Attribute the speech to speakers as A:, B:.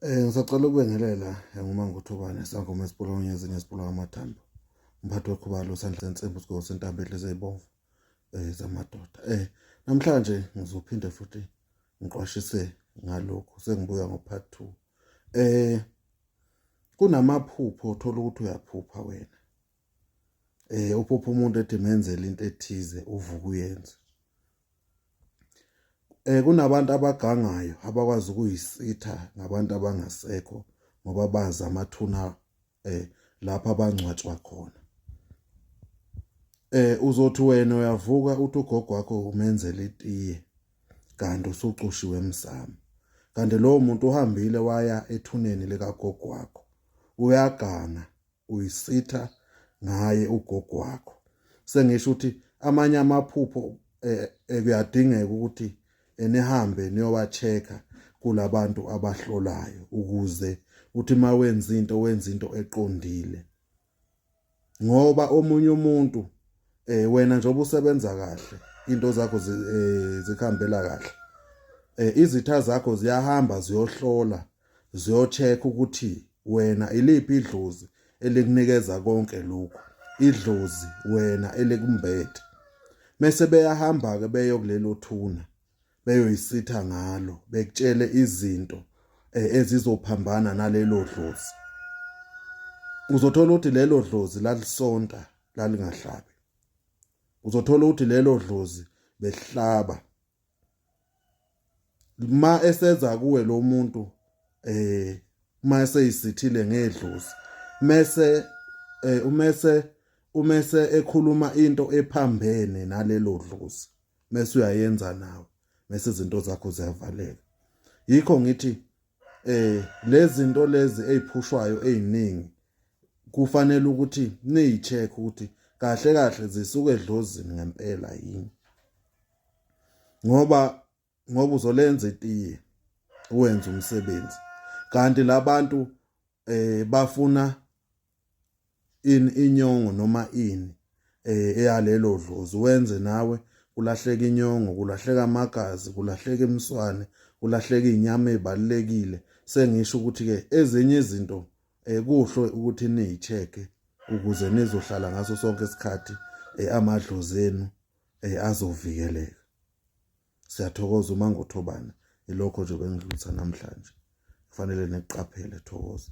A: Ngisacela ukubingelela nguMangothobane sangoma esipula onyezinye esipula amathambo. Umphathi wekhubalo sandla sensimbi usigogo sentambo edleze ibomvu zamadoda. Namhlanje ngizophinde futhi ngiqwashise ngalokhu sengibuya ngo-part 2. Eh kunamaphupho othola ukuthi uyaphupha wena. Uphupha umuntu ethi menzele into ethize uvuka uyenze. Kunabantu abagangayo abakwazi ukuyisitha ngabantu abangasekho ngoba bazi amathuna lapho abangcwatshwa khona. Uzothi wena uyavuka uthi ugogo wakho umenzela itiye kanti usucushiwe emsamo. Kanti lowo muntu uhambile waya ethuneni likagogo wakho. Uyaganga uyisitha ngaye ugogo wakho. Sengisho ukuthi amanye amaphupho kuyadingeka ukuthi nihambe niyowa-check-a kulabantu abahlolayo ukuze uthi uma wenza into wenza into eqondile. Ngoba omunye umuntu wena njengoba usebenza kahle into zakho zikuhambela kahle izitha zakho ziyahamba ziyohlola ziyo-check ukuthi wena iliphi idlozi elikunikeza konke lokhu, idlozi wena elikumbethe. Mese beyahamba ke beyo kulelo thuna beyoyisitha ngalo bekutshele izinto ezizophambana nalelo dlozi. Uzothola ukuthi lelo dlozi lalisonta lalingahlabi. Uzothola ukuthi lelo dlozi behlaba. Ma eseza kuwe lo muntu uma eseyisithile ngedlozi mese umese umese ekhuluma into ephambene nalelo dlozi mese uyayenza nawe mese izinto zakho ziyavaleka. Yikho ngithi lezi zinto lezi eziphushwayo eziningi kufanele ukuthi niyi-check ukuthi kahle kahle zisuke edlozini ngempela yini, ngoba uzolenza itiye uwenze umsebenzi kanti labantu bafuna in inyongo noma ini eyalelo dlozi wenze nawe kulahleka inyongo, kulahleka amagazi, kulahleka imswane, kulahleka inyama ebalekile. Sengisho ukuthi ke ezinye izinto kuhle ukuthi niyicheck ukuze nizohlala ngaso sonke isikhathi amadlozi enu azovikeleka. Siyathokoza uma ngothobana, ilokho nje bengidlulisa namhlanje. Kufanele niqaphele, thokoza.